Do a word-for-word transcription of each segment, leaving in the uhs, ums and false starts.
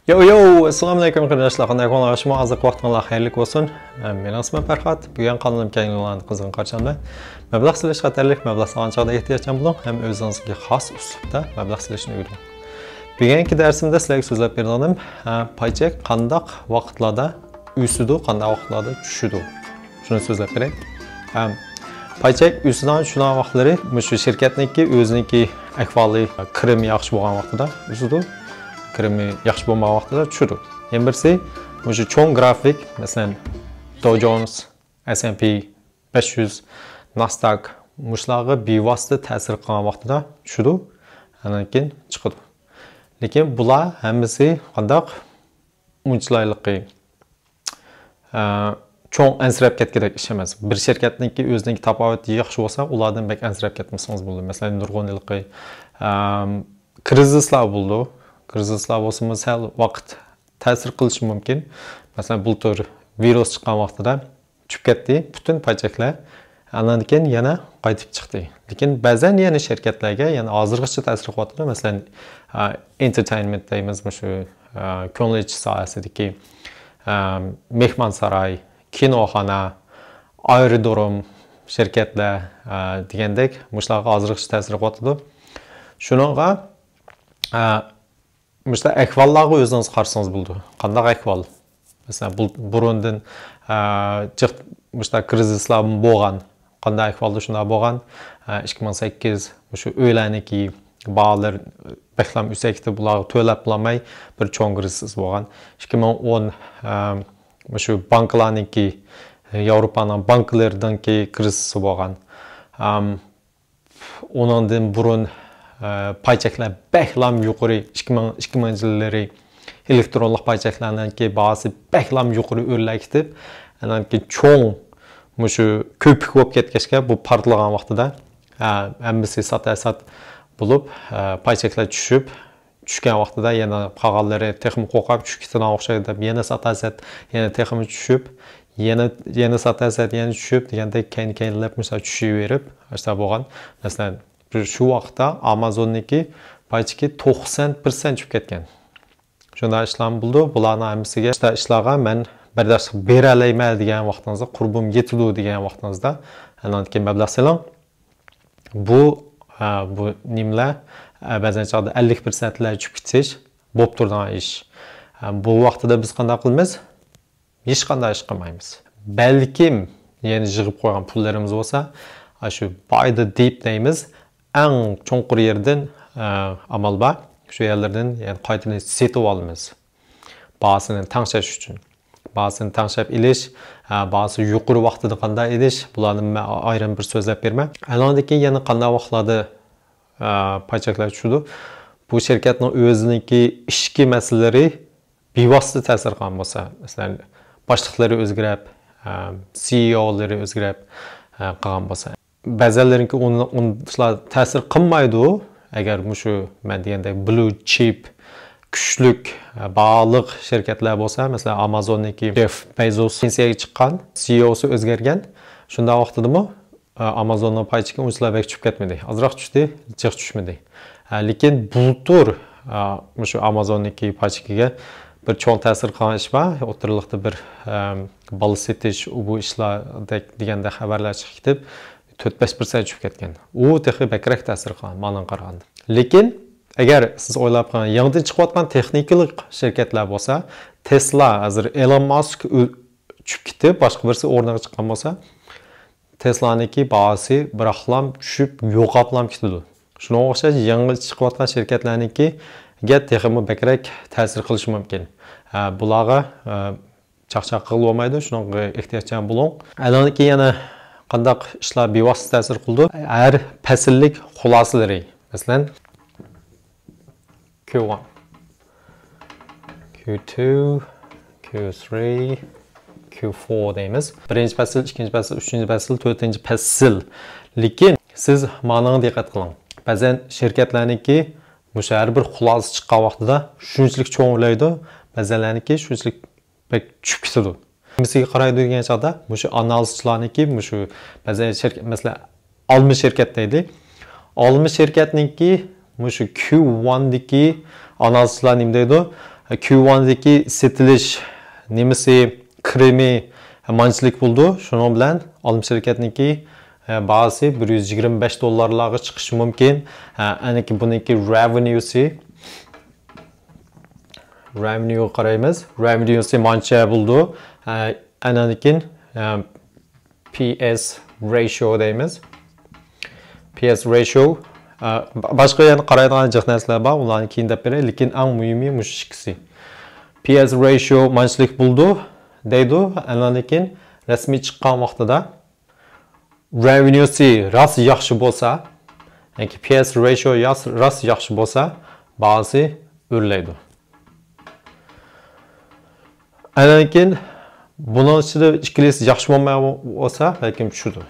يو يو، ئەسسالامۇ ئەلەيكۇم قېرىنداشلار، قانداق ئەھۋالىڭلار؟ شۇڭا ھازىرقى ۋاقتىڭلار خەيرلىك بولسۇن. مېنىڭ ئىسمىم پەرھات. بۈگۈن قانىلىمغا كەلگەنلەرنى قىزغىن قارشى ئالىمەن. مەبلەغ سېلىش خەتەرلىك، مەبلەغ سالغان چاغدا ئېھتىياتچان بولۇڭ ھەم ئۆزىڭىزگە خاس ئۇسلۇبتا مەبلەغ سېلىشنى ئۆگىنىڭ. بۈگۈنكى دەرسىمدە سىلەرگە سۆزلەپ بېرىدىغىنىم، ھە، پاي چەك قانداق ۋاقىتلاردا ئۆسىدۇ، قانداق ۋاقىتلاردا چۈشىدۇ. شۇنى سۆزلەپ بېرەي. ھەم پاي چەك ئۆسىدىغان، چۈشىدىغان ۋاقىتلىرى مۇشۇ شىركەتنىڭكى ئۆزىنىڭكى ئەھۋالى، كىرىمى ياخشى بولغان ۋاقتىدا ئۆسىدۇ. كىرىمى ياخشى بولمىغان ۋاقتىدا چۈشىدۇ. يەنە بىرسى، مۇشۇ چوڭ گرافىك، مەسىلەن، داۋ جونس، ئەس ئەند پى بەش يۈز، ناسداك، مۇشۇلارغا بىۋاسىتە تەسىر قىلغان ۋاقتىدا چۈشىدۇ، ئاندىن كېيىن چىقىدۇ. لېكىن بۇلار ھەممىسى قانداق؟ ئۇنچىلايلىقى، ئە، چوڭ ئەنسىرەپ كەتكۈدەك ئىش ئەمەس. بىر شىركەتنىڭكى ئۆزىنىڭكى تاپاۋىتى ياخشى بولسا، ئۇلاردىن بەك ئەنسىرەپ كەتمىسىڭىز بولىدۇ. مەسىلەن، نۇرغۇن ھېلىقى، ئەم، كىرىزىسلار بولىدۇ. كىرىزىسلار بولسىمۇ سەل ۋاقىت تەسىر قىلىشى مۇمكىن. مەسىلەن، بۇلتۇر ۋىرۇس چىققان ۋاقتىدا چۈشۈپ كەتتى پۈتۈن پاي چەكلەر. ئاندىن كېيىن يەنە قايتىپ چىقتى. لېكىن بەزەن يەنە شىركەتلەرگە يەنە ھازىرغىچە تەسىر قىلىۋاتىدۇ. مەسىلەن، ئە، ئېنتېرتەينمېنت دەيمىز، مۇشۇ، ئە، كۆڭۈل ئېچىش ساھەسىدىكى، ئە، مېھمانساراي، كىنوخانا، ئايرودروم شىركەتلەر، ئە، دېگەندەك مۇشۇلارغا ھازىرغىچە تەسىر قىلىۋاتىدۇ. شۇنىڭغا، ئە، مۇشۇنداق ئەھۋاللارغا ئۆزىڭىز قارىسىڭىز بولىدۇ. قانداق ئەھۋال؟ مەسىلەن، بۇ، بۇرۇندىن، ئە، جىق مۇشۇنداق كىرىزىسلار بولغان. قانداق ئەھۋالدا شۇنداق بولغان؟ ئە، ئىككى مىڭ سەككىز، مۇشۇ ئۆيلەرنىڭكى باھالىرى بەكلا ئۆسۈپ كېتىپ، بۇلارغا تۆلەپ بولالماي بىر چوڭ كىرىزىس بولغان. ئىككى مىڭ ئون، ئە، مۇشۇ بانكىلارنىڭكى، ياۋروپانىڭ بانكىلىرىنىڭكى كىرىزىسى بولغان. ئەم، ئۇنىڭدىن بۇرۇن، ئە، پاي چەكلەر بەكلام يۇقىرى، ئىككى مىڭ، ئىككى مىڭىنچى يىللىرى ئېلېكترونلۇق پاي چەكلەرنىڭكى باھاسى بەكلام يۇقىرى ئۆرلەپ كېتىپ، ئاندىن كېيىن چوڭ مۇشۇ كۆپۈك بولۇپ كەتكەچكە، بۇ پارتلىغان ۋاقتىدا، ئە، ھەممىسى ساتا سات بولۇپ، ئە، پاي چەكلەر چۈشۈپ، چۈشكەن ۋاقتىدا يەنە قالغانلىرى تېخىمۇ قورقۇپ چۈشۈپ كېتىدىغان ئوخشايدۇ دەپ، يەنە ساتا سەت، يەنە تېخىمۇ چۈشۈپ، يەنە، يەنە ساتا سەت، يەنە چۈشۈپ دېگەندەك كەينى كەينىلەپ مۇشۇنداق چۈشۈۋېرىپ، ئاشۇنداق بولغان. مەسىلەن، شۇ، شۇ ۋاقىتتا ئامازوننىڭكى پاي چېكى توقسان پىرسەنت چۈشۈپ كەتكەن. شۇنداق ئىشلارمۇ بولىدۇ. بۇلارنىڭ ھەممىسىگە، شۇنداق ئىشلارغا مەن بەرداشلىق بېرەلەيمەن دېگەن ۋاقتىڭىزدا، قۇربۇم يېتىدۇ دېگەن ۋاقتىڭىزدا، ئاندىن كېيىن مەبلەغ سېلىڭ. بۇ، ئە، بۇ نېمىلەر، ئە، بەزەن چاغدا ئەللىك پىرسەنتلەر چۈشۈپ كېتىش بولۇپ تۇرىدىغان ئىش. ئە، بۇ ۋاقتىدا بىز قانداق قىلىمىز؟ ھېچقانداق ئىش قىلمايمىز. بەلكىم يەنە يىغىپ قويغان پۇللىرىمىز بولسا، ئاشۇ buy the dip دەيمىز، ئەڭ چوڭقۇر يېرىدىن، ئە، ئامال بار، شۇ يەرلەردىن يەنە قايتىدىن سېتىپ ئالىمىز. باھاسىنى تەڭشەش ئۈچۈن. باھاسىنى تەڭشەپ ئېلىش، ھە، باھاسى يۇقىرى ۋاقتىدا قانداق ئېلىش، بۇلارنى مەن ئايرىم بىر سۆزلەپ بېرىمەن. ئاندىن كېيىن يەنە قانداق ۋاقىتلاردا، ھە، پاي چەكلەر چۈشىدۇ؟ بۇ شىركەتنىڭ ئۆزىنىڭكى ئىچكى مەسىلىلىرى بىۋاسىتە تەسىر قىلغان بولسا، مەسىلەن، باشلىقلىرى ئۆزگىرىپ، ھە، سىئىئولىرى ئۆزگىرىپ، ھە، قالغان بولسا. بەزەنلىرىنىڭكى ئۇن-، ئۇن-، شۇلار تەسىر قىلمايدۇ. ئەگەر مۇشۇ مەن دېگەندەك بلۇ چىپ، كۈچلۈك، ئە، باھالىق شىركەتلەر بولسا، مەسىلەن، ئامازوننىڭكى جېف بېزوس پېنسىيەگە چىققان، سىئىئوسى ئۆزگەرگەن. شۇنداق ۋاقتىدىمۇ، ئە، ئامازوننىڭ پاي چېكى ئۇنچىلا بەك چۈشۈپ كەتمىدى. ئازراق چۈشتى، جىق چۈشمىدى. ئە، لېكىن بۇلتۇر، ئە، مۇشۇ ئامازوننىڭكى پاي چېكىگە بىر چوڭ تەسىر قىلغان ئىش بار. ئوتتۇرىلىقتا بىر، ئە، بالا سېتىش، ئۇ بۇ ئىشلاردەك دېگەندە خەۋەرلەر چىقىپ كېتىپ، تۆت بەش پىرسەنت چۈشۈپ كەتكەن. ئۇ تېخى بەكرەك تەسىر قىلغان مانىڭغا قارىغاندا. لېكىن ئەگەر سىز ئويلاپ قاراڭ، يېڭىدىن چىقىۋاتقان تېخنىكىلىق شىركەتلەر بولسا، تېسلا، ھازىر ئېلون ماسك ئۆ-، چۈشۈپ كېتىپ، باشقا بىرسى ئورنىغا چىققان بولسا، تېسلانىڭكى باھاسى بىراقلام چۈشۈپ، يوقاپلام كېتىدۇ. شۇنىڭغا ئوخشاش يېڭى چىقىۋاتقان شىركەتلەرنىڭكىگە تېخىمۇ بەكرەك تەسىر قىلىشى مۇمكىن. ھە، بۇلارغا، ھە، چاقچاق قىلغىلى بولمايدۇ، شۇنىڭغا ئېھتىياتچان بولۇڭ. ئاندىن كېيىن يەنە قانداق ئىشلار بىۋاسىتە تەسىر قىلىدۇ؟ ھەر پەسىللىك خۇلاسىلىرى، مەسىلەن، كيۇ ۋان، كيۇ تۇ، كيۇ سىرى، كيۇ فور دەيمىز. بىرىنچى پەسىل، ئىككىنچى پەسىل، ئۈچىنچى پەسىل، تۆتىنچى پەسىل. لېكىن سىز مانىڭغا دىققەت قىلىڭ. بەزەن شىركەتلەرنىڭكى مۇشۇ ھەر بىر خۇلاسە چىققان ۋاقتىدا شۇنچىلىك چوڭ ئۆرلەيدۇ، بەزەنلەرنىڭكى شۇنچىلىك بەك چۈشۈپ كېتىدۇ. نېمىسىگە قارايدۇ دېگەن چاغدا، مۇشۇ ئانالىزچىلارنىڭكى، مۇشۇ بەزى شىركەت، مەسىلەن، ئالما شىركەت دەيلى. ئالما شىركەتنىڭكى مۇشۇ كيۇ ۋاندىكى ئانالىزچىلار نېمە دەيدۇ؟ كيۇ ۋاندىكى سېتىلىش نېمىسى، كىرىمى مانچىلىك بولىدۇ. شۇنىڭ بىلەن ئالما شىركەتنىڭكى باھاسى بىر يۈز يىگىرمە بەش دوللارلارغا چىقىشى مۇمكىن. ئەنىكى بۇنىڭكى رېۋېنيۇسى، رېۋېنيۇغا قارايمىز. رېۋېنيۇسى مانچە بولىدۇ. ئەنىكىن پى ئېس رېشىيو دەيمىز. پى ئېس رېشىيو، ئە، با-، باشقا يەنە قارايدىغان جىق نەرسىلەر بار، ئۇلارنى كېيىن دەپ بېرەي، لېكىن ئەڭ مۇھىمى مۇشۇ ئىككىسى. پى ئېس رېشىيو مانچىلىك بولىدۇ دەيدۇ، ئاندىن كېيىن رەسمىي چىققان ۋاقتىدا رېۋېنيۇسى راست ياخشى بولسا، ياكى پى ئېس رېشىيو ياس-، راست ياخشى بولسا، باھاسى ئۆرلەيدۇ. ئاندىن كېيىن بۇنىڭ ئىچىدە ئىككىلىسى ياخشى بولماي بولسا، بەلكىم چۈشىدۇ.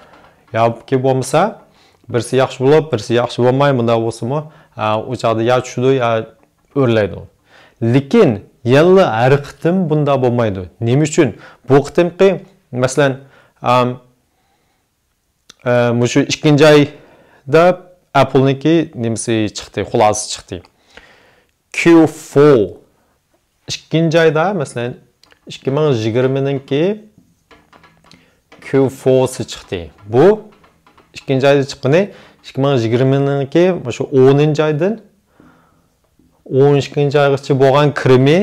ياكى بولمىسا، بىرسى ياخشى بولۇپ، بىرسى ياخشى بولماي، مۇنداق بولسىمۇ، ئە، ئۇ چاغدا يا چۈشىدۇ، يا ئۆرلەيدۇ. لېكىن يەنىلا ھەر قېتىم بۇنداق بولمايدۇ. نېمە ئۈچۈن؟ بۇ قېتىمقى، مەسىلەن، ئەم، ئە، مۇشۇ ئىككىنچى ئايدا ئەپلنىڭكى نېمىسى چىقتى، خۇلاسىسى چىقتى. كيۇ فور، ئىككىنچى ئايدا، مەسىلەن، ئىككى مىڭ يىگىرمىنىڭكى كيۇ فورسى چىقتى. بۇ ئىككىنچى ئايدا چىققىنى، ئىككى مىڭ يىگىرمىنىڭكى مۇشۇ ئونىنچى ئايدىن ئون ئىككىنچى ئايغىچە بولغان كىرىمى،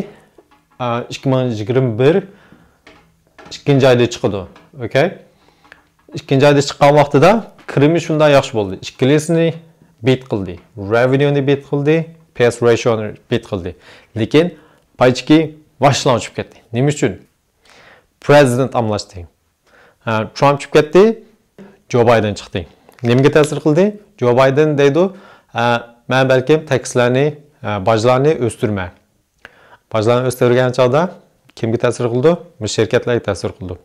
ئە، ئىككى مىڭ يىگىرمە بىر ئىككىنچى ئايدا چىقىدۇ. ئوكەي. ئىككىنچى ئايدا چىققان ۋاقتىدا كىرىمى شۇنداق ياخشى بولدى. ئىككىلىسىنى بىت قىلدى. رېۋېنيۇنى بىت قىلدى، پى ئېس رېشىيونى بىت قىلدى. لېكىن پاي چېكى باشتىن ئۇچۇپ كەتتى. نېمە ئۈچۈن؟ پرېزىدېنت ئالماشتى. ھە، ترامپ چۈشۈپ كەتتى، جو بايدېن چىقتى. نېمىگە تەسىر قىلدى؟ جو بايدېن دەيدۇ، ھە، مەن بەلكىم تەكسلەرنى، ھە، باجلارنى ئۆستۈرمەن. باجلارنى ئۆستۈرگەن چاغدا كىمگە تەسىر قىلىدۇ؟ بۇ شىركەتلەرگە تەسىر قىلىدۇ.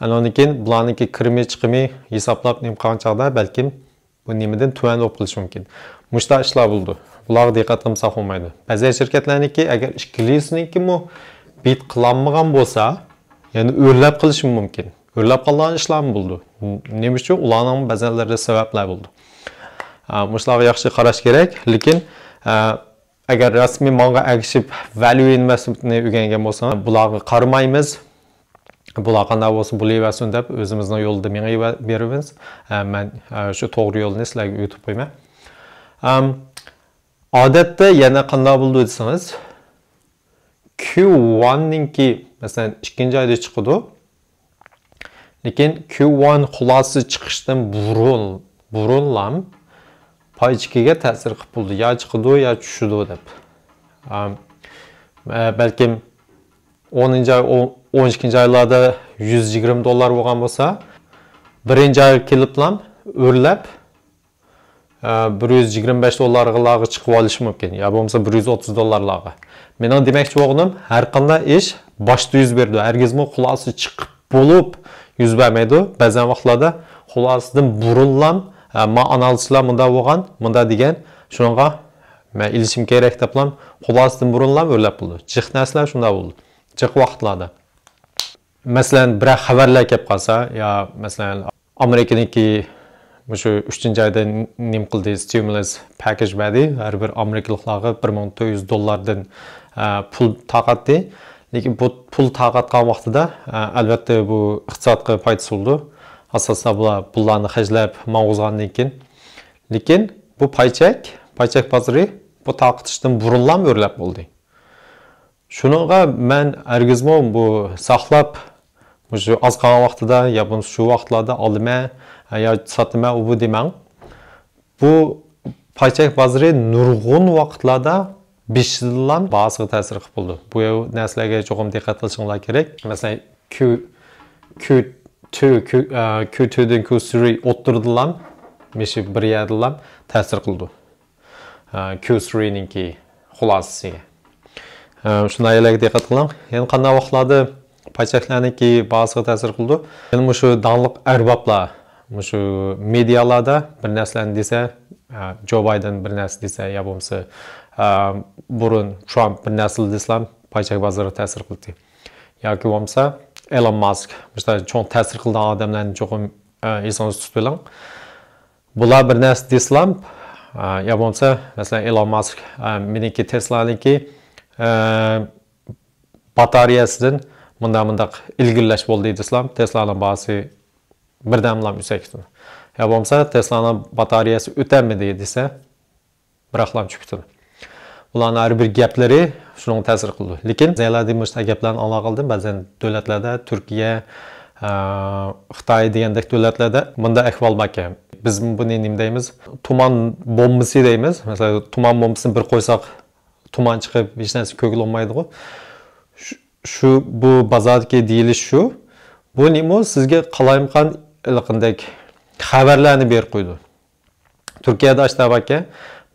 ئاندىن كېيىن بۇلارنىڭكى كىرىمى، چىقىمى ھېسابلاپ نېمە قىلغان چاغدا بەلكىم بۇ نېمىدىن تۆۋەن بولۇپ قېلىشى مۇمكىن. مۇشۇنداق ئىشلار بولىدۇ. بۇلارغا دىققەت قىلمىساق بولمايدۇ. بەزى شىركەتلەرنىڭكى ئەگەر ئىككىلىسىنىڭكىمۇ بىت قىلالمىغان بولسا، يەنى ئۆرلەپ قېلىشى مۇمكىن. ئۆرلەپ قالغان ئىشلارمۇ بولىدۇ. نېمە ئۈچۈن؟ ئۇلارنىڭ بەزىلىرىدە سەۋەبلەر بولىدۇ. ئا، مۇشۇلارغا ياخشى قاراش كېرەك. لېكىن، ئا، ئەگەر رەسمىي ماڭا ئەگىشىپ ۋەليۇ ئىنۋېستمېنتنى ئۆگەنگەن بولساڭ، بۇلارغا قارىمايمىز. بۇلار قانداق بولسا بولۇۋەرسۇن دەپ ئۆزىمىزنىڭ يولىدا مېڭىۋېرىمىز. ئە، مەن، ئە، شۇ توغرا يولنى سىلەرگە ئۆگىتىپ قويىمەن. ئەم، ئادەتتە يەنە قانداق بولىدۇ دېسىڭىز، كيۇ ۋاننىڭكى، مەسىلەن، ئىككىنچى ئايدا چىقىدۇ. لېكىن كيۇ ۋان خۇلاسىسى چىقىشتىن بۇرۇن، بۇرۇنلام پاي چېكىگە تەسىر قىلىپ بولىدۇ. يا چىقىدۇ، يا چۈشىدۇ دەپ. ئەم، ئە، بەلكىم ئونىنچى ئاي، ئون، ئون ئىككىنچى ئايلاردا يۈز يىگىرمە دوللار بولغان بولسا، بىرىنچى ئايغا كېلىپلام ئۆرلەپ، ئە، بىر يۈز يىگىرمە بەش دوللارلارغا چىقىپ ئېلىشى مۇمكىن، يا بولمىسا بىر يۈز ئوتتۇز دوللارلارغا. مېنىڭ دېمەكچى بولغىنىم، ھەر قانداق ئىش باشتا يۈز بېرىدۇ. ھەرگىزمۇ خۇلاسە چىقىپ بولۇپ يۈز بەرمەيدۇ. بەزەن ۋاقىتلاردا خۇلاسىدىن بۇرۇنلام، ئە، ما ئانالىزچىلار مۇنداق بولغان، مۇنداق دېگەن، شۇنىڭغا مەن ئېلىشىم كېرەك دەپلام خۇلاسىدىن بۇرۇنلام ئۆرلەپ بولىدۇ. جىق نەرسىلەر شۇنداق بولىدۇ. جىق ۋاقىتلاردا. مەسىلەن، بىرەر خەۋەرلەر كەپ قالسا، يا، مەسىلەن، ئامېرىكىنىڭكى مۇشۇ ئۈچىنچى ئايدا نېمە قىلدى، ستىمۇلۇس پاكېج بەردى. ھەر بىر ئامېرىكىلىقلارغا بىر مىڭ تۆت يۈز دوللاردىن، ئە، پۇل تارقاتتى. لېكىن بۇ پۇل تارقاتقان ۋاقتىدا، ئە، ئەلۋەتتە، بۇ ئىقتىسادقا پايدىسى بولىدۇ. ئاساسەن، بۇلار پۇللارنى خەجلەپ ماڭغۇزغاندىن كېيىن. لېكىن بۇ پاي چەك، پاي چەك بازىرى بۇ تارقىتىشتىن بۇرۇنلام ئۆرلەپ بولدى. شۇنىڭغا مەن ھەرگىزمۇ بۇ ساقلاپ، مۇشۇ ئاز قالغان ۋاقتىدا يا بولمىسا شۇ ۋاقىتلاردا ئالىمەن، يا ساتىمەن، ئۇ بۇ دېمەڭ. بۇ پاي چەك بازىرى نۇرغۇن ۋاقىتلاردا بېشىدىلا باھاسىغا تەسىر قىلىپ بولىدۇ. بۇ نەرسىلەرگە چوقۇم دىققەت قىلىشىڭلار كېرەك. مەسىلەن، كيۇ، كيۇ تۇ، كيۇ، ئە، كيۇ تۇدىن كيۇ سىرى ئوتتۇرىدىلا، مۇشۇ بىر يەردىلا تەسىر قىلىدۇ. ئە، كيۇ سىرىنىڭكى خۇلاسىسىگە. ئە، شۇنداق يەرلەرگە دىققەت قىلىڭ. يەنە قانداق ۋاقىتلاردا پاي چەكلەرنىڭكى باھاسىغا تەسىر قىلىدۇ؟ يەنە مۇشۇ داڭلىق ئەربابلار مۇشۇ مېدىيالاردا بىر نەرسىلەرنى دېسە، ئە، جو بايدېن بىر نەرسە دېسە، يا بولمىسا، ئە، بۇرۇن ترامپ بىر نەرسە دېسىلا، پاي چەك بازىرىغا تەسىر قىلدى. ياكى بولمىسا ئېلون ماسك، مۇشۇنداق چوڭ تەسىر قىلىدىغان ئادەملەرنى چوقۇم، ئە، ئېسىڭىزدە تۇتۇپ ئېلىڭ. بۇلار بىر نەرسە دېسىلام، ئە، يا بولمىسا، مەسىلەن، ئېلون ماسك، ئە، مېنىڭكى تېسلانىڭكى ئە، باتارېيەسىدىن مۇنداق مۇنداق ئىلگىرىلەش بولدى دېسىلام، تېسلانىڭ باھاسى بىردەملام ئۆسەكتىن. يا بولمىسا تېسلانىڭ باتارېيەسى ئۆتەلمىدى دېسە، بىراقلام چۈشۈپتۇ. بۇلارنىڭ ھەر بىر گەپلىرى شۇنىڭغا تەسىر قىلىدۇ. لېكىن زەيلادىن مۇشۇنداق گەپلەرنى ئاڭلىغان، بەزەن دۆلەتلەردە، تۈركىيە، ئە، خىتاي دېگەندەك دۆلەتلەردە بۇنداق ئەھۋال باركەن. بىز بۇنى نېمە دەيمىز؟ تۇمان بومبىسى دەيمىز. مەسىلەن، تۇمان بومبىسىنى بىر قويساق، تۇمان چىقىپ، ھېچ نەرسە كۆرگىلى بولمايدىغۇ. شۇ، شۇ، بۇ بازاردىكى دېيىلىش شۇ. بۇ نېمە؟ سىزگە قالايمىقان ھېلىقىدەك خەۋەرلەرنى بېرىپ قويىدۇ. تۈركىيەدە ئاشۇنداق باركەن،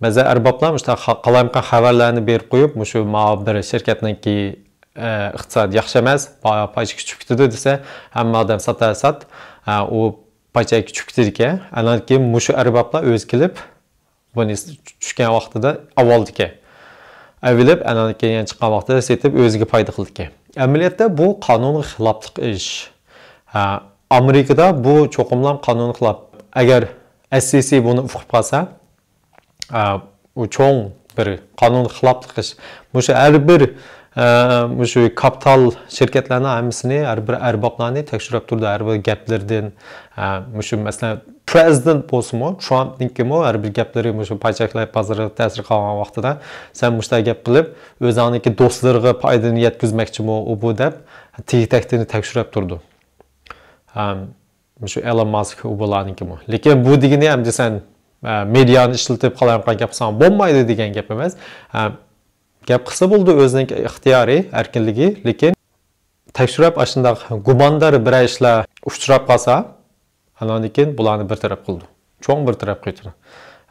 بەزى ئەربابلار مۇشۇنداق قا-، قالايمىقان خەۋەرلەرنى بېرىپ قويۇپ، مۇشۇ ماۋۇ بىر شىركەتنىڭكى، ئە، ئىقتىسادى ياخشى ئەمەس، پا-، پاي چېكى چۈشۈپ كېتىدۇ دېسە، ھەممە ئادەم ساتا سات، ئە، ئۇ پاي چېكى چۈشۈپ كېتىدىكەن. ئاندىن كېيىن مۇشۇ ئەربابلار ئۆزى كېلىپ، بۇنى چۈشكەن ۋاقتىدا ئاۋالدىكەن. ئەۋېلىپ، ئاندىن كېيىن يەنە چىققان ۋاقتىدا سېتىپ، ئۆزىگە پايدا قىلىدىكەن. ئەمەلىيەتتە بۇ قانۇنغا خىلاپلىق ئىش. ھە، ئامېرىكىدا بۇ چوقۇملام قانۇنغا خىلاپ. ئەگەر ئەس ئى سى بۇنى ئۇقۇپ قالسا، ئە، ئۇ چوڭ بىر قانۇنغا خىلاپلىق ئىش. مۇشۇ ھەر بىر، ئە، مۇشۇ كاپىتال شىركەتلەرنىڭ ھەممىسىنى، ھەر بىر ئەربابلارنى تەكشۈرۈپ تۇرىدۇ، ھەر بىر گەپلىرىدىن. ئە، مۇشۇ مەسىلەن، پرېزىدېنت بولسىمۇ، ترامپنىڭكىمۇ ھەر بىر گەپلىرى مۇشۇ پاي چەكلەر بازىرىغا تەسىر قىلغان ۋاقتىدا، سەن مۇشۇنداق گەپ قىلىپ، ئۆزۈڭنىڭكى دوستلىرىغا پايدىنى يەتكۈزمەكچىمۇ، ئۇ بۇ دەپ، تېگى تەكتىنى تەكشۈرۈپ تۇرىدۇ. ئەم، مۇشۇ ئېلون ماسك ئۇ بۇلارنىڭكىمۇ. لېكىن بۇ دېگىنى ئەمدى سەن، ئە، مېدىيانى ئىشلىتىپ قالايمىقان گەپ قىلساڭ بولمايدۇ دېگەن گەپ ئەمەس. ئە، گەپ قىلسا بولىدۇ، ئۆزىنىڭ ئىختىيارى، ئەركىنلىكى. لېكىن تەكشۈرۈپ ئاشۇنداق گۇماندار بىرەر ئىشلار ئۇچراپ قالسا، ئاندىن كېيىن بۇلارنى بىر تەرەپ قىلىدۇ. چوڭ بىر تەرەپ قىلىدۇ.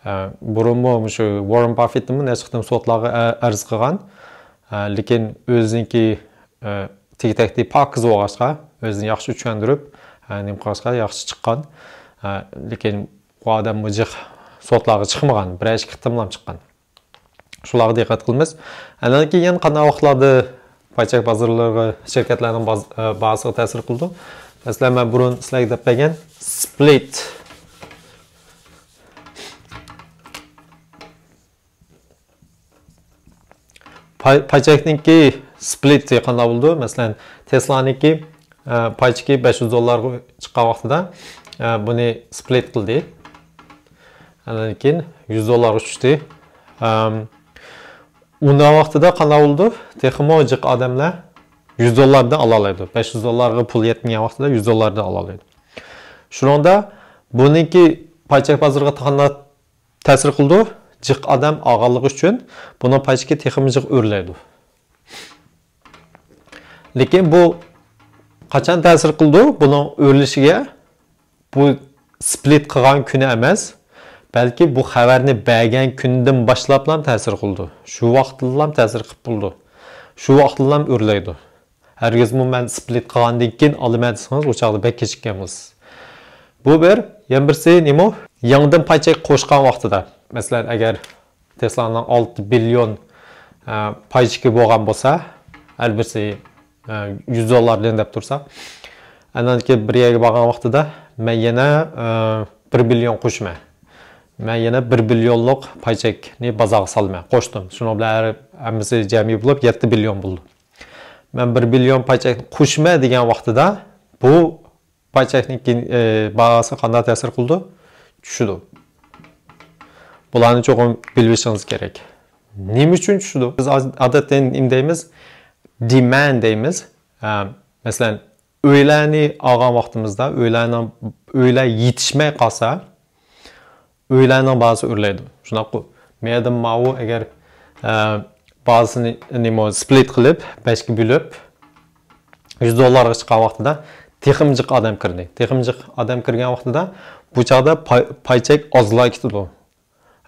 ئە، بۇرۇنمۇ مۇشۇ ۋاررېن باففېتنىمۇ نەچچە قېتىم سوتلارغا ئە-، ئەرز قىلغان. ئە، لېكىن ئۆزىنىڭكى، ئە، تېگى تەكتى پاكىز بولغاچقا، ئۆزىنى ياخشى چۈشەندۈرۈپ، ئە، نېمە قىلغاچقا ياخشى چىققان. ئە، لېكىن بۇ ئادەم مۇجىق سوتلارغا چىقمىغان، بىرەر ئىككى قېتىملام چىققان. شۇلارغا دىققەت قىلىمىز. ئاندىن كېيىن يەنە قانداق ۋاقىتلاردا پاي چەك بازارلىرىغا، شىركەتلەرنىڭ باز-، ئە، باھاسىغا تەسىر قىلىدۇ؟ مەسىلەن، مەن بۇرۇن سىلەرگە دەپ بەرگەن سپلىت. پاي، پاي چەكنىڭكى سپلىتى قانداق بولىدۇ؟ مەسىلەن، تېسلانىڭكى، ئە، پاي چېكى بەش يۈز دوللارغا چىققان ۋاقتىدا، ئە، بۇنى سپلىت قىلدى. ئاندىن كېيىن يۈز دوللارغا چۈشتى. ئەم، ئۇنداق ۋاقتىدا قانداق بولىدۇ؟ تېخىمۇ جىق ئادەملەر يۈز دوللاردىن ئالالايدۇ. بەش يۈز دوللارغا پۇل يەتمىگەن ۋاقتىدا يۈز دوللاردىن ئالالايدۇ. شۇنىڭدا بۇنىڭكى پاي چەك بازىرىغا قانداق تەسىر قىلىدۇ؟ جىق ئادەم ئالغانلىقى ئۈچۈن بۇنىڭ پاي چېكى تېخىمۇ جىق ئۆرلەيدۇ. لېكىن بۇ قاچان تەسىر قىلىدۇ؟ بۇنىڭ ئۆرلىشىگە بۇ سپلىت قىلغان كۈنى ئەمەس، بەلكى بۇ خەۋەرنى بەرگەن كۈندىن باشلاپلا تەسىر قىلىدۇ. شۇ ۋاقىتتىلا تەسىر قىلىپ بولىدۇ. شۇ ۋاقىتتىلا ئۆرلەيدۇ. ھەرگىزمۇ مەن سپلىت قىلغاندىن كېيىن ئالىمەن دېسىڭىز، ئۇ چاغدا بەك كېچىككەن بولىسىز. بۇ بىر. يەنە بىرسى نېمە؟ يېڭىدىن پاي چەك قوشقان ۋاقتىدا، مەسىلەن، ئەگەر تېسلانىڭ ئالتە بىليون، ئە، پاي چېكى بولغان بولسا، ھەر بىرسى، ئە، يۈز دوللاردىن دەپ تۇرسا، ئاندىن كېيىن بىر يەرگە بارغان ۋاقتىدا مەن يەنە، ئە، بىر بىليون قوشىمەن. مەن يەنە بىر بىليونلۇق پاي چەكنى بازارغا سالىمەن. قوشتۇم. شۇنىڭ بىلەن ھەر-، ھەممىسى جەمئىي بولۇپ يەتتە بىليون بولدى. مەن بىر بىليون پاي چەكنى قوشىمەن دېگەن ۋاقتىدا بۇ پاي چەكنىڭ كېيىن، ئى، باھاسى قانداق تەسىر قىلىدۇ؟ چۈشىدۇ. بۇلارنى چوقۇم بىلىۋېلىشىڭىز كېرەك. نېمە ئۈچۈن چۈشىدۇ؟ بىز ئاز-، ئادەتتە نېمە دەيمىز؟ دېمەند دەيمىز. ئە، مەسىلەن، ئۆيلەرنى ئالغان ۋاقتىمىزدا ئۆيلەرنىڭ، ئۆيلەر يېتىشمەي قالسا، ئۆيلەرنىڭ باھاسى ئۆرلەيدۇ. شۇنداققۇ؟ مەيەردىن ماۋۇ ئەگەر، ئە، باھاسىنى، نېمە، سپلىت قىلىپ، بەشكە بۆلۈپ، يۈز دوللارغا چىققان ۋاقتىدا تېخىمۇ جىق ئادەم كىردى. تېخىمۇ جىق ئادەم كىرگەن ۋاقتىدا بۇ چاغدا پاي، پاي چەك ئازلاپ كېتىدۇ.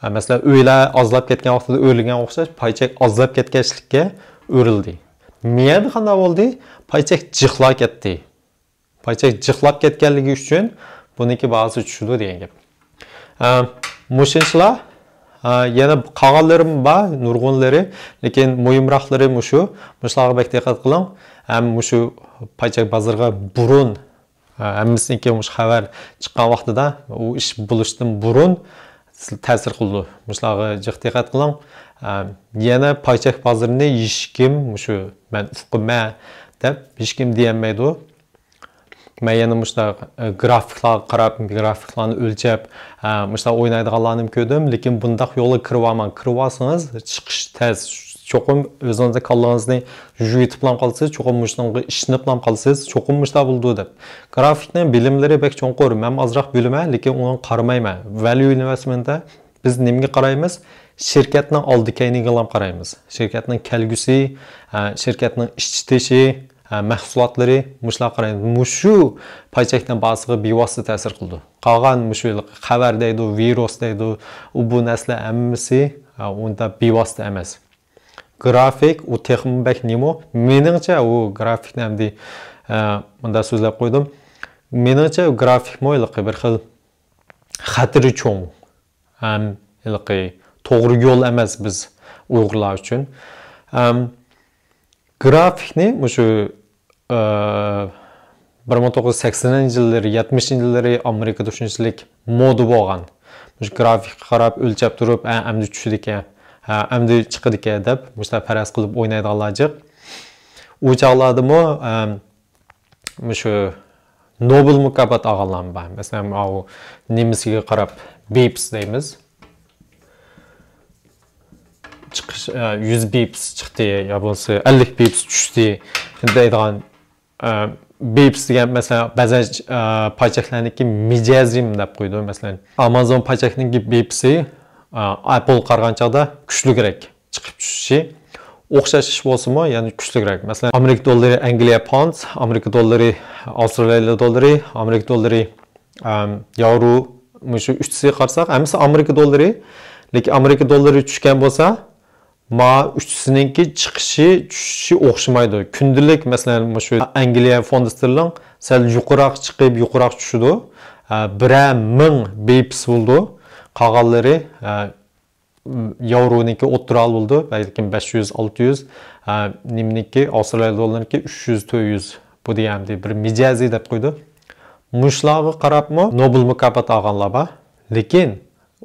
ھە، مەسىلەن، ئۆيلەر ئازلاپ كەتكەن ۋاقتىدا ئۆرلىگەن ئوخشاش، پاي چەك ئازلاپ كەتكەچلىككە ئۆرۈلدى. مەيەردە قانداق بولدى؟ پاي چەك جىقلاپ كەتتى. پاي چەك جىقلاپ كەتكەنلىكى ئۈچۈن بۇنىڭكى باھاسى چۈشىدۇ دېگەن گەپ. ئە، مۇشۇنچىلا، ئە، يەنە قالغانلىرىمۇ بار، نۇرغۇنلىرى، لېكىن مۇھىمراقلىرى مۇشۇ. مۇشۇلارغا بەك دىققەت قىلىڭ. ھەم مۇشۇ پاي چەك بازىرىغا بۇرۇن، ئە، ھەممىسىنىڭكى مۇشۇ خەۋەر چىققان ۋاقتىدا، ئۇ ئىش بولۇشتىن بۇرۇن تەسىر قىلىدۇ. مۇشۇلارغا جىق دىققەت قىلىڭ. ئە، يەنە پايچەك بازىرىنى ھېچكىم، مۇشۇ مەن ئۇقىمەن دەپ ھېچكىم دېيەلمەيدۇ. مەن يەنە مۇشۇنداق، ئە، گرافىكلارغا قاراپ، گرافىكلارنى ئۆلچەپ، ئە، مۇشۇنداق ئوينايدىغانلارنىمۇ كۆردۈم. لېكىن بۇنداق يولغا كىرىۋالماڭ. كىرىۋالسىڭىز، چىقىش تەس. چوقۇم ئۆزىڭىزنى، كاللىڭىزنى يۇيۇتۇپلا قالىسىز، چوقۇم مۇشۇنىڭغا ئىشىنىپلا قالىسىز، چوقۇم مۇشۇنداق بولىدۇ دەپ. گرافىكنىڭ بىلىملىرى بەك چوڭقۇر، مەن ئازراق بىلىمەن، لېكىن ئۇنى قارىمايمەن. ۋەليۇ ئىنۋېستمېنتتا بىز نېمىگە قارايمىز؟ شىركەتنىڭ ئالدى كەينىگىلا قارايمىز. شىركەتنىڭ كەلگۈسى، ئە، شىركەتنىڭ ئىچ تېشى، ئە، مەھسۇلاتلىرى، مۇشۇلارغا قارايمىز. مۇشۇ پايچەكنىڭ باھاسىغا بىۋاسىتە تەسىر قىلىدۇ. قالغان مۇشۇ خەۋەر دەيدۇ، ۋىرۇس دەيدۇ، ئۇ بۇ نەرسىلەر ھەممىسى، ئە، ئۇنداق بىۋاسىتە ئەمەس. گرافىك ئۇ تېخىمۇ بەك نېمە؟ مېنىڭچە ئۇ گرافىكنى ئەمدى، ئە، مۇنداق سۆزلەپ قويدۇم. مېنىڭچە گرافىكمۇ ھېلىقى بىر خىل خەتىرى چوڭ، ھەم ھېلىقى توغرا يول ئەمەس بىز ئۇيغۇرلار ئۈچۈن. ئەم، گرافىكنى مۇشۇ، ئە، بىر مىڭ توققۇز يۈز سەكسىنىنچى يىللىرى، يەتمىشىنچى يىللىرى ئامېرىكىدا شۇنچىلىك مودا بولغان. مۇشۇ گرافىكقا قاراپ ئۆلچەپ تۇرۇپ، ئە، ئەمدى چۈشىدىكەن، ھە، ئەمدى چىقىدىكەن دەپ مۇشۇنداق پەرەز قىلىپ ئوينايدىغانلار جىق. ئۇ چاغلاردىمۇ، ئەم، مۇشۇ نوبېل مۇكاپات ئالغانلارمۇ بار. مەسىلەن، ئاۋۇ نېمىسىگە قاراپ بىپس دەيمىز. چىقىش، ئە، يۈز بىپس چىقتى يا بولمىسا ئەللىك بىپس چۈشتى دەيدىغان، ئە، بىپس دېگەن، مەسىلەن، بەزى، ئە، پايچەكلەرنىڭكى مىجەزى دەپ قويىدۇ. مەسىلەن، ئامازون پايچەكنىڭكى بىپسى، ئە، ئەپل قارىغان چاغدا كۈچلۈكرەك چىقىپ چۈشۈشى ئوخشاش ئىش بولسىمۇ، يەنى كۈچلۈكرەك. مەسىلەن، ئامېرىكا دوللىرى، ئەنگلىيە پاونت، ئامېرىكا دوللىرى، ئاۋسترالىيە دوللىرى، ئامېرىكا دوللىرى، ئەم، ياۋرو، مۇشۇ ئۈچىسىگە قارىساق، ھەممىسى ئامېرىكا دوللىرى. لېكىن ئامېرىكا دوللىرى چۈشكەن بولسا، ما ئۈچىسىنىڭكى چىقىشى، چۈشۈشى ئوخشىمايدۇ. كۈندىلىك، مەسىلەن، مۇشۇ ئەنگلىيە فوند ستېرلىڭ سەل يۇقىراق چىقىپ، يۇقىراق چۈشىدۇ. ئە، بىرەر مىڭ بىپس بولىدۇ. قالغانلىرى، ئە، ياۋرونىڭكى ئوتتۇرا ھال بولىدۇ، بەلكىم بەش يۈز، ئالتە يۈز، ھە، نېمىنىڭكى، ئاۋسترالىيە دوللىرىنىڭكى ئۈچ يۈز، تۆت يۈز. بۇ دېگەن بىر مىجەزى دەپ قويىدۇ. مۇشۇلارغا قاراپمۇ نوبېل مۇكاپات ئالغانلار بار. لېكىن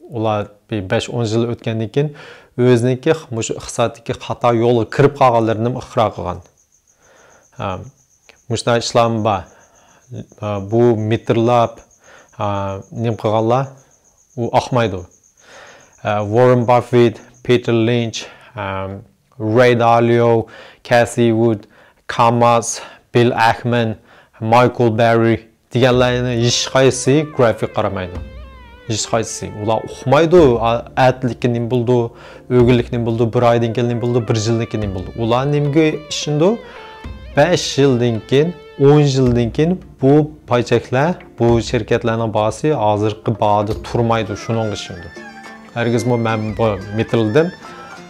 ئۇلار بىر بەش، ئون يىل ئۆتكەندىن كېيىن ئۆزىنىڭكى مۇشۇ ئىقتىسادتىكى خاتا يولغا كىرىپ قالغانلىرىنى ئىقرار قىلغان. ھە، مۇشۇنداق ئىشلارمۇ بار. ھە، بۇ مېتىرلاپ، ھە، نېمە قىلغانلار، ئۇ ئاقمايدۇ. ھە، ۋاررېن باففېت، پېتېر لىنچ، ھە، رەي دالىئو، كەسسى ۋۇد، كاماس، بىل ئەكمەن، مايكل بەررى، دېگەنلەرنىڭ ھېچقايسىسى گرافىك قارىمايدۇ. ھېچقايسىسى. ئۇلار ئۇقمايدۇ. ئا-، ئەتىلىككە نېمە بولىدۇ، ئۆگۈنلۈككە نېمە بولىدۇ، بىر ئايدىن كېيىن نېمە بولىدۇ، بىر يىلدىن كېيىن نېمە بولىدۇ. ئۇلار نېمىگە ئىشىنىدۇ؟ بەش يىلدىن كېيىن، ئون يىلدىن كېيىن بۇ پايچەكلەر، بۇ شىركەتلەرنىڭ باھاسى ھازىرقى باھادا تۇرمايدۇ. شۇنىڭغا ئىشىنىدۇ. ھەرگىزمۇ مەن بۇ مېتىرلىدىم،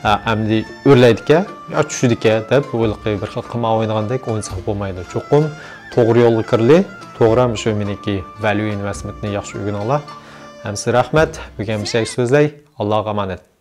ئە، ئەمدى ئۆرلەيدىكەن يا چۈشىدىكەن دەپ، بۇ ھېلىقى بىر خىل قىمار ئوينىغاندەك ئوينىساق بولمايدۇ. چوقۇم توغرا يولغا كىرىلى، توغرا مۇشۇ مېنىڭكى ۋەليۇ ئىنۋېستمېنتنى ياخشى ئۆگىنىڭلار. ھەممىسىگە رەھمەت. بۈگۈن مۇشۇ يەرگە سۆزلەي. ئاللاغا ئامانەت.